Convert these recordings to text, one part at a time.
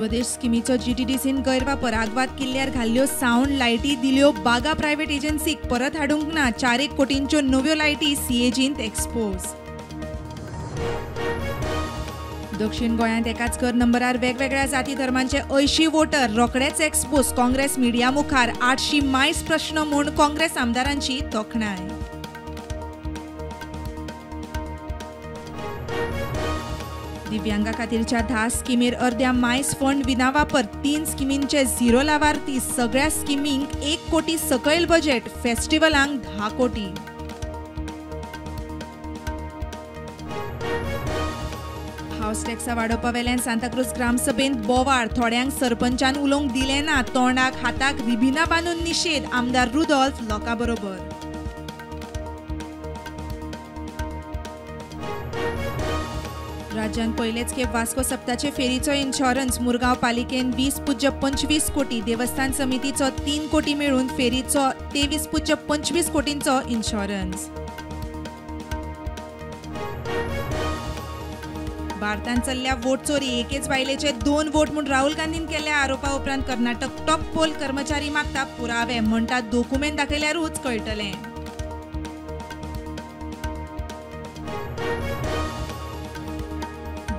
स्वदेश स्किमीचो जीटीडीसीन गैरवापर, आगवाद किल्ल्यार घाल्ल्यो सावंड लायटी दिल्यो बागा प्रायव्हेट एजन्सीक, परत हाडूंक ना 4 कोटींच्यो नव्यो लायटी सीएजींत एक्सपोज. दक्षिण गोंयांत एकाच कर नंबरार वेगवेगळ्या जाती धर्मांचे 80 वोटर रोखडेच एक्सपोज, काँग्रेस मिडिया मुखार 800 मायस प्रश्न म्हूण काँग्रेस आमदारांची तोखणाय. दिव्यांगा खातीरच्या 10 स्किमीर अर्द्या मायस फंड विनावापर, 3 स्किमींचे 0 लावार्थी, सगळ्या स्किमींक 1 कोटी सकयल बजेट, फेस्टिवलांक 10 कोटी. हावस टॅक्सा वाडोवपा वेल्यान सांताक्रूज ग्रामसभेंत बोवाळ, थोड्यांक सरपंचान उलोवंक दिलें ना, तोंडाक हाताक रिबिनां बांदून निशेध, आमदार रुदोल्फ लोकां बरोबर. राज्यांत पयलेच खेप वास्को सप्ताचे फेरीचो इन्शुरन्स, मुरगांव पालिकेन 20.25 कोटी, देवस्थान समितीचो 3 कोटी मेळून फेरीचो 23.25 कोटींचो इन्शुरन्स. भारतांत चल्ल्या वोट चोरी, एकेच बायलेचे 2 वोट म्हूण राहुल गांधीन केल्ल्या आरोपा उपरांत कर्नाटक टॉप पोल कर्मचारी मागता पुरावे, म्हणटा दोकुमेंत दाखयल्यारूच कळटलें.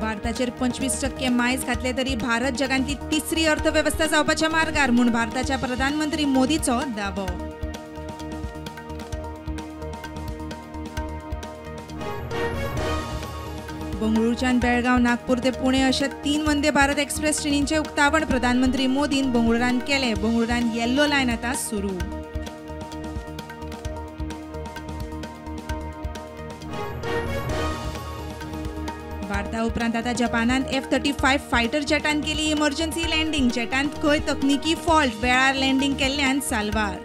भारताचेर 25% मायज घातले तरी भारत जगांतली 3री अर्थवेवस्था जावपाच्या मार्गार म्हूण भारताच्या प्रधानमंत्री मोदीचो दावो. बंगळुरूच्यान बेळगांव, नागपूर ते पुणे अशा 3 वंदे भारत एक्सप्रेस ट्रेनींचें उक्तावण प्रधानमंत्री मोदीन बंगळुरान केलें. बंगळुरान येल्लो लायन आतां सुरू. भारता उपरांत आतां जपानांत F-35 fighter जेटान केली इमर्जन्सी लँडींग, जेटांत खंय तकनिकी फॉल्ट, वेळार लँडींग केल्ल्यान साल्वार.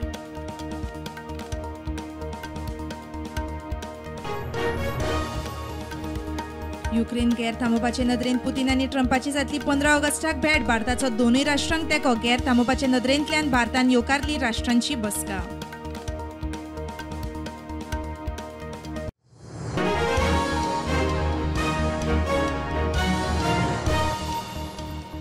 युक्रेन गैर थांबोवपाचे नदरेन पुतीन आनी ट्रंपाची जातली 15 ऑगस्टाक भेट, भारताचो दोनूय राष्ट्रांक तेंको, गैर थांबोवपाचे नदरेंतल्यान भारतान येवकारली राष्ट्रांची बसका.